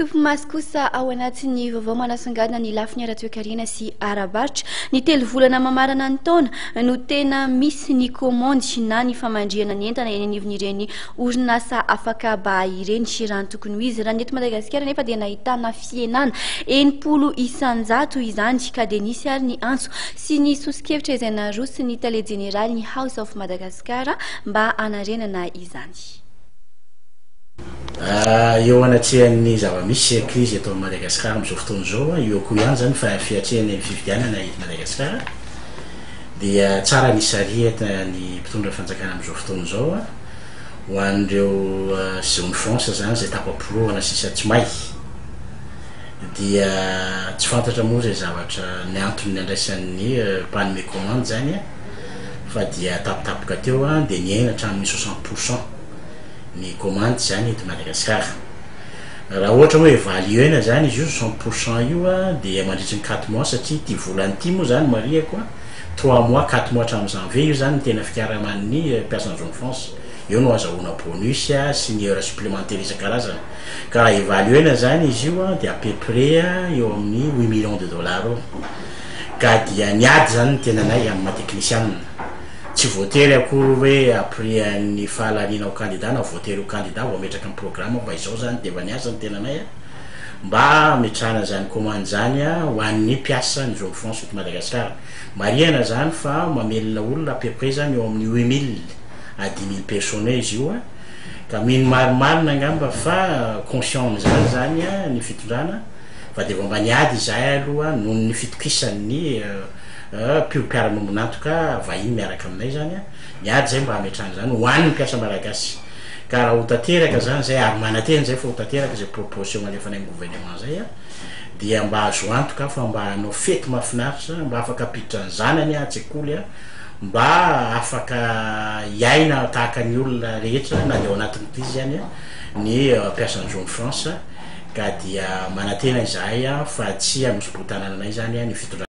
Topimaso kosa ao anatin'ny vaovao manasongadina ny lafiny ara-toekarena sy ara-barotra. Ny telo volana mamarana ny taona no tena misy ny kaomandy na ny famandrihana ny entana eny anivon'ireny orinasa afaka ba ireny raha ny tokony ho izy. Raha ny eto Madagasikara nefa dia nahitana fihenana 60% izany ka dia nisy ary ny antso sy ny soso-kevitra izay naroson'ny tale jeneralin'ny House of Madagascar mba hanarenana izany. Eo anatrehan'ny zava-misy krizy eto Madagasikara amin'izao fotoana izao, eo koa ihany izany fa fiatrehana ny fifidianana eto Madagasikara dia tsara ny hisarihana ny mpitondra fanjakana amin'izao fotoana izao ho an'ireo zone franche izany izay tapa-porohana sisa tsy may dia tsy fantatra moa izay zavatra ny antony nandraisan'ny mpanome commande izany fa dia tapitapoka teo dia nihena hatramin'ny 60% ny commande izany eto Madagasikara. Raha ohatra moa evaluer-na izany izy io 60% io dia mandritry ny quatre mois satria ity volana ity moa izany marihako trois mois quatre mois hatramin'ny janvier io izany no tena fikaraman'ny mpiasan'ny zone France. Eo no azahoana bonus sy ny heures supplémentaires isan-karazany. Ka raha evaluer-na izany izy io dia à peu près eo amin'ny 8 millions de dollars eo. Ka dia niady izany ny tenanay amin'ny maha teknisianina. Tsy voatery akory hoe après ny fahalaniana ho candidat na voatery ho candidat vao ametraka ny programme fa izao zany dia efa niasa ny tenanay mba hametrahana izany commande izany ho an'ny mpiasa ny zone franche eto Madagasikara. Marihana zany fa mamelona olona à peu près zany eo amin'ny 8000 à 10 000 personnes izy io ka mino marimarina angamba fa conscient amin'izany zany ny fitondrana fa dia vao mba niady izahay aloha noho ny fitokisan'ny mpiara-miombon'antoka vahiny miaraka aminay zany miady zay mba hametrahana zany ho an'ny mpiasa malagasy. Ka raha ho tanteraka zany zay ary manantena zay fa ho tanteraka zay proposition alefanay amin'ny gouvernement zay dia mba azo antoka fa mba hanao fety mahafinaritra, mba afaka hampiditra ny zanany an-tsekoly, mba afaka hiaina tahaka ny olona rehetra na dia ao anatin'ny krizy ihany ny mpiasan'ny zone franche. Ka dia manantena izahay fa tsy hanosy-boho tanana anay zany ny fitondrana.